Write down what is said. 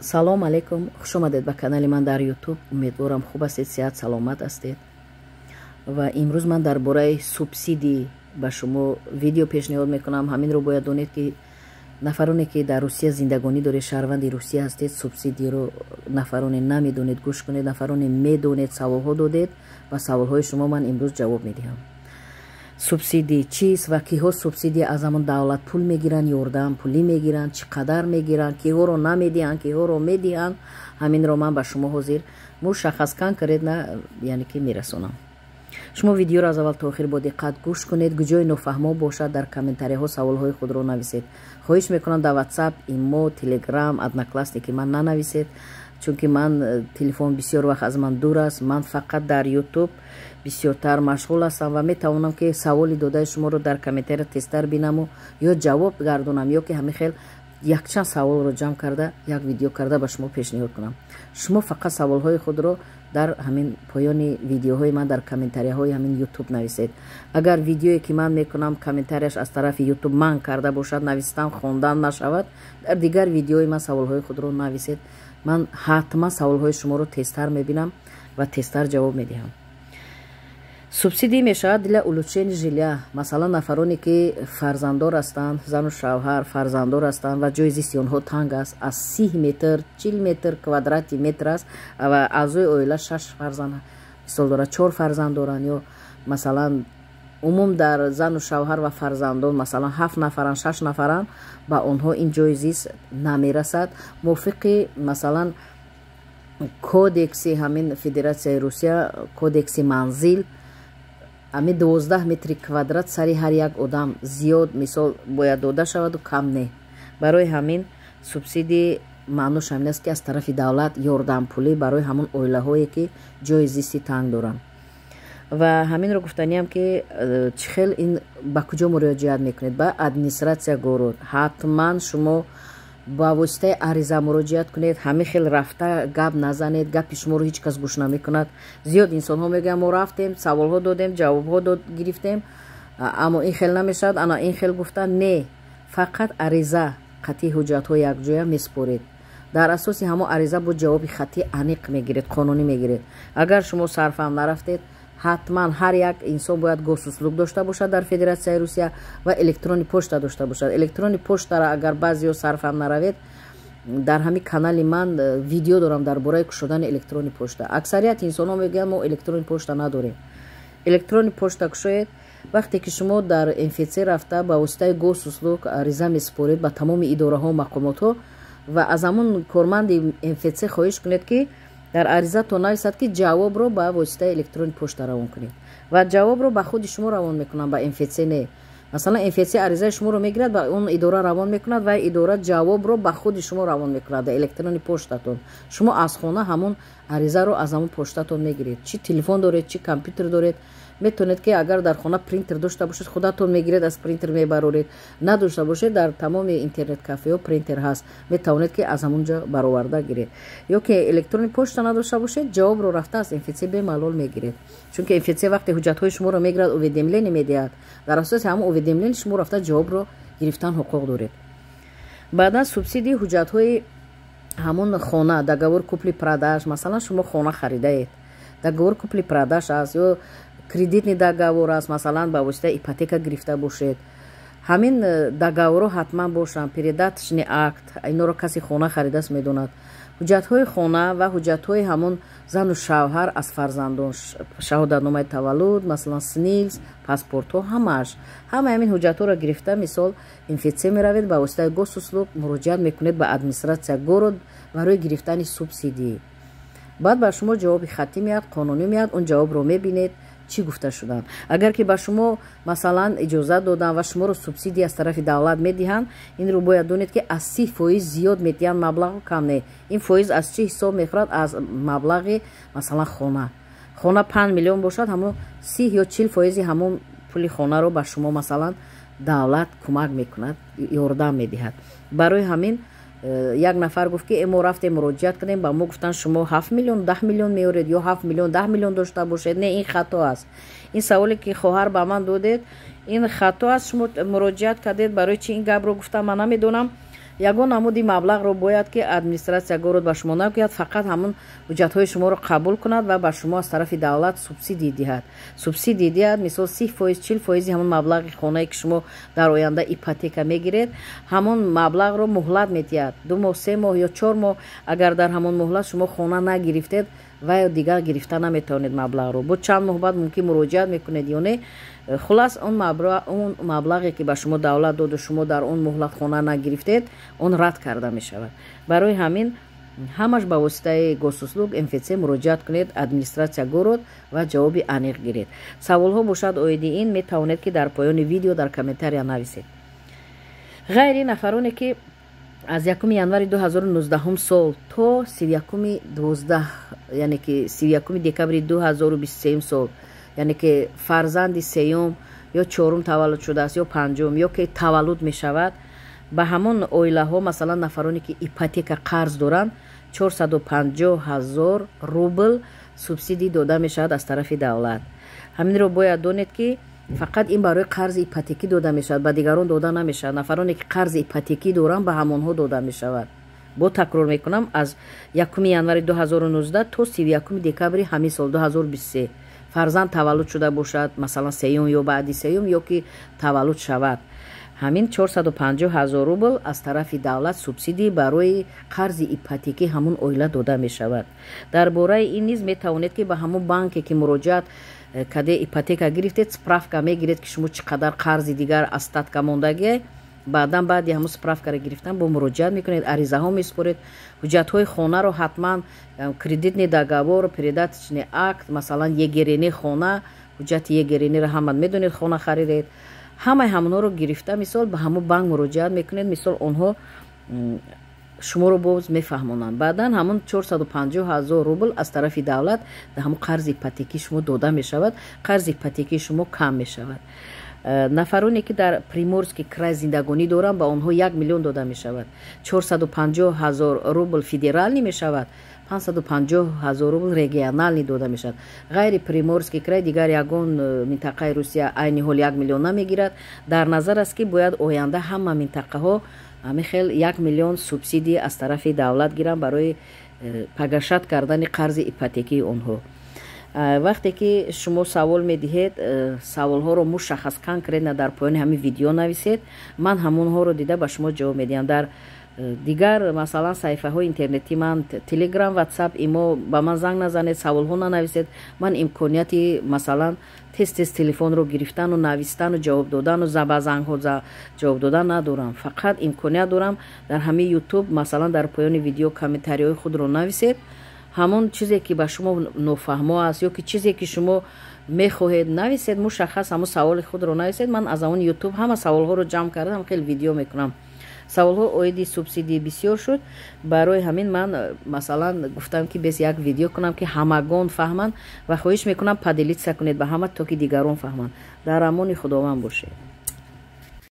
Салом алейкум, хушомадед ба канали ман дар Ютуб. Умедворам, хуб ҳастед, сиҳат саломат ҳастед. Ва имрӯз ман дар бораи субсидий ба шумо видео пешниҳод мекунам. Ҳаминро бояд донед, ки нафароне, ки дар Русия зиндагонӣ доред, шаҳрванди Русия ҳастед, субсидиро нафароне намедонед, гӯш кунед. Нафароне медонед, саволҳо додед, ба саволҳои шумо ман имрӯз ҷавоб медиҳам. Субсидий чист ва киҳо субсидия аз ҳамон давлат пул мегиранд, ёрдам пулӣ мегиранд, чӣ қадар мегиранд, киҳоро намедиҳанд, киҳоро медиҳанд, ҳаминро ман ба шумо ҳозир мушаххас, конкретно, яъне ки мерасонам. Шумо видеоро аз аввал то охир бо диққат гӯш кунед. Ҷои нофаҳмо бошад, дар комментарияҳо саволҳои худро нависед. Хоҳиш мекунам, дар Ватсап, Имо, Телеграм, Одноклассники ман нанависед, чунки ман телефон бисёр вақт аз ман дур аст. Ман фақат дар Ютуб бисёртар машғул ҳастам ва метавонам, ки саволи додаи шуморо дар комментария тезтар бинаму ё ҷавоб гардонам, ё ки ҳамин хел якчанд саволро ҷамъ карда, як видео карда ба шумо пешниҳод кунам. Шумо фақат саволҳои худро дар ҳамин поёни видеоҳои ман, дар комментарияҳои ҳамин Ютуб нависед. Агар видеое, ки ман мекунам, комментарияш аз тарафи Ютуб манъ карда бошад, навистан, хондан нашавад, дар дигар видеои ман саволҳои худро нависед. Ман ҳатман саволҳои шуморо тезтар мебинам ва тезтар ҷавоб медиҳам. Субсидий мешавад для улучшения жилья. Масалан, нафароне, ки фарзанддор ҳастанд, зану шавҳар фарзанддор ҳастанд ва ҷои зисти онҳо танг аст, аз 30 метр, 40 метр квадрати метр аст ва аъзои оила шаш фарзанд, мисол, дорад, чор фарзанд доранд ё масалан, умум дар зану шавҳар ва фарзандон, масалан, ҳафт нафаранд, шаш нафаранд, ба онҳо ин ҷои зист намерасад. Мувофиқи, масалан, кодекси ҳамин Федератсияи Русия, кодекси манзил, ами 12 метри квадрат сари ҳар як одам зиёд, мисол, бояд дода шаваду кам не. Барои ҳамин субсидий маънош ҳамин аст, ки аз тарафи давлат ёрдампулӣ барои ҳамон оилаҳое, ки ҷои зисти танг доранд. Ва ҳаминро гуфтаниам, ки чӣ хел ин, ба куҷо муроҷиат мекунед? Ба администратсия город ҳатман шумо ба воситаи ариза муроҷиат кунед. Ҳамин хел рафта гап назанед, гапи шуморо ҳеҷ кас гӯш намекунад. Зиёд инсонҳо мегӯянд: «Мо рафтем, саволҳо додем, ҷавобҳо гирифтем, аммо ин хел намешавад, ана ин хел гуфтан». Не, фақат ариза қатъи ҳуҷҷатҳо якҷоя месупоред. Дар асоси ҳамон ариза бо ҷавоби хаттӣ аниқ мегиред, қонунӣ мегиред. Агар шумо сарфаҳм нарафтед, ҳатман ҳар як инсон бояд Госуслуг дошта бошад дар Федератсияи Русия ва электронный почта дошта бошад. Электронный почтара агар баъзеҳо сарфаҳм наравед, дар ҳамин канали ман видео дорам дар бораи кушодани электронный почта. Аксарияти инсонҳо мегӯянд: «Мо электронный почта надорем». Электронный почта кушоед. Вақте ки шумо дар МФЦ рафта, ба воситаи Госуслуг ариза месупоред ба тамоми идораҳо, мақомотҳо ва аз ҳамон корманди МФЦ хоҳиш кунед, ки дар аризатон нависад, ки ҷавобро ба воситаи электронный почта равон кунед, ва ҷавобро ба худи шумо равон мекунанд, ба МФЦ не. Масалан, МФЦ аризаи шуморо мегирад, ба он идора равон мекунад ва идора ҷавобро ба худи шумо равон мекунад дар электронный почтатон. Шумо аз хона ҳамон аризаро аз ҳамон почтатон мегиред. Чӣ телефон доред, чӣ компютер доред, метавонед, ки агар дар хона принтер дошта бошед, худатон мегиред, аз принтер мебароред. Надошта бошед, дар тамоми интернет кафеҳо принтер ҳаст, метавонед, ки аз ҳамон ҷо бароварда гиред. Ё ки электронный почта надошта бошед, ҷавобро рафта аз МФЦ бемалол мегиред, чунки МФЦ вақте ҳуҷҷатҳои шуморо мегирад, уведомление медиҳад. Дар асоси ҳамон уведомление шумо рафта ҷавобро гирифтан ҳуқуқ доред. Баъдан субсидии ҳуҷҷатҳои ҳамон хона, договор купли-продаж. Масалан, шумо хона харидаед, договор купли-продаж аст ё кредитный договор аст, масалан, ба воситаи ипотека гирифта бошед, ҳамин договорҳо ҳатман бошанд, передаточный акт. Инҳоро касе хона харидааст, медонад. Ҳуҷҷатҳои хона ва ҳуҷҷатҳои ҳамон зану шавҳар аз фарзандон, шаҳодатномаи таваллуд, масалан, СНИЛС, паспортҳо, ҳамааш, ҳамаи ҳамин ҳуҷҷатҳоро гирифта, мисол, МФЦ меравед, ба воситаи Госуслуг муроҷиат мекунед ба администратсия город барои гирифтани субсидӣ. Баъд ба шумо ҷавоби хаттӣ меяд, қонунӣ меяд. Он ҷавобро мебинед, чӣ гуфта шуданд. Агар ки ба шумо, масалан, иҷозат доданд ва шуморо субсидия аз тарафи давлат медиҳанд, инро бояд донед, ки аз 30% зиёд медиҳанд маблағу, кам не. Ин фоиз аз чӣ ҳисоб мехӯрад? Аз маблағи, масалан, хона 5 миллион бошад, ҳамон 30 ё 40 фоизи ҳамон пули хонаро ба шумо, масалан, давлат кӯмак мекунад, ёрдам медиҳад. Барои ҳамин як нафар гуфт, ки мо рафтем, муроҷиат кардем, ба мо гуфтанд: «Шумо 7 миллион, 10 миллион меоред ё 7 миллион, 10 миллион дошта бошед». Не, ин хато аст. Ин саволе, ки хоҳар ба ман додед, ин хато аст. Шумо муроҷиат кардед, барои чи ин гапро гуфтам, ман намедонам. Ягон намуди маблағро бояд ки администрация город ба шумо нагӯяд, фақат ҳамун ҳуҷҷатҳои шуморо қабул кунад ва ба шумо аз тарафи давлат субсидия диҳад. Субсидия диҳад, мисол, 30%, 40 фоизи ҳамун маблағи хонае, ки шумо дар оянда ипотека мегиред, ҳамон маблағро муҳлат медиҳад: 2 моҳ, 3 моҳ ё 4 моҳ. Агар дар ҳамон муҳлат шумо хона нагирифтед, ва дигар гирифта наметавонед маблағро. Бо чанд моҳ баъд мумкин муроҷиат мекунед ё не. Хулас, он маблағе, ки ба шумо давлат доду, шумо дар он муҳлат хона нагирифтед, он рад карда мешавад. Барои ҳамин ҳамаш ба воситаи Госуслуг, МФЦ муроҷиат кунед, администрация город, ва ҷавоби аниқ гиред. Саволҳо бошад оиди ин, метавонед, ки дар поёни видео дар комментария нависед. Ғайри нафароне, ки аз 1 январи 2019 сол то 31 12, яъне ки 31 декабри 2023 сол, яъне ки фарзанди сеюм ё чорум таваллуд шудааст ё панҷум, ё ки таваллуд мешавад, ба ҳамон оилаҳо, масалан, нафароне, ки ипотека қарз доранд, 450 ҳазор рубл субсидия дода мешавад аз тарафи давлат. Ҳаминро бояд донед, ки фақат ин барои қарзи ипотекӣ дода мешавад, ба дигарон дода намешавад. Нафароне, ки қарзи ипотекӣ доранд, ба ҳамонҳо дода мешавад. Бо такрор мекунам, аз 1 январи 2019 то 31 декабри ҳамин сол 2023 фарзанд таваллуд шуда бошад, масалан, сеюм ё баъди сеюм, ё ки таваллуд шавад, ҳамин 450 ҳазор рубл аз тарафи давлат субсидия барои қарзи ипотекӣ ҳамун оила дода мешавад. Дар бораи ин низ метавонед, ки ба ҳамун банке, ки муроҷиат каде ипотека гирифтед, справка мегиред, ки шумо чӣ қадар қарзи дигар остатка мондагие. Баъдан, баъди ҳамун справкаро гирифтан, бо муроҷиат мекунед, аризаҳо месупоред, ҳуҷҷатҳои хонаро ҳатман, кредитный договор, передаточный акт, масалан, ЕГРН хона, ҳуҷҷати ЕГРН-ро ҳама медонед, хона харидед, ҳамаи ҳамонҳоро гирифта, мисол, ба ҳамун банк муроҷиат мекунед. Мисол, онҳо шуморо боз мефаҳмонанд. Баъдан ҳамун 450 ҳазор рубл аз тарафи давлат дар ҳамун қарзи ипотекии шумо дода мешавад, қарзи ипотекии шумо кам мешавад. Нафароне, ки дар Приморский край зиндагонӣ доранд, ба онҳо 1 миллион дода мешавад. 450 ҳазор рубл федеральный мешавад, 550 ҳазор рубл региональный дода мешавад. Ғайри Приморский край дигар ягон минтақаи Русия айни ҳол 1 миллион намегирад. Дар назар аст, ки бояд оянда ҳама минтақаҳо ҳамин хел 1 миллион субсидия аз тарафи давлат гиранд барои погашать кардани қарзи ипотекии онҳо. Вақте ки шумо савол медиҳед, саволҳоро мушаххас, конкретно дар поёни ҳамин видео нависед, ман ҳамонҳоро дида ба шумо ҷавоб медиҳам. Дар дигар, масалан, саҳифаҳои интернетӣ ман, Телеграм, Ватсап, Имо, ба ман занг назанед, саволҳо нанависед. Ман имконияти, масалан, тез тез телефонро гирифтану навистану ҷавоб додану ба зангҳо ҷавоб додан надорам. Фақат имконият дорам дар ҳамин Ютуб, масалан, дар поёни видео комментариҳои худро нависед. Ҳамон чизе, ки ба шумо нофаҳмо аст ё ки чизе, ки шумо мехоҳед, нависед, мушаххас ҳамон саволи худро нависед. Ман аз ҳамон Ютуб ҳама саволҳоро ҷамъ кардам, хеле видео мекунам. Саволҳо оиди субсидия бисёр шуд, барои ҳамин ман, масалан, гуфтам, ки бес як видео кунам, ки ҳамагон фаҳманд, ва хоҳиш мекунам, поделиться кунед ба ҳама, то ки дигарон фаҳманд. Дар амони Худованд бошед.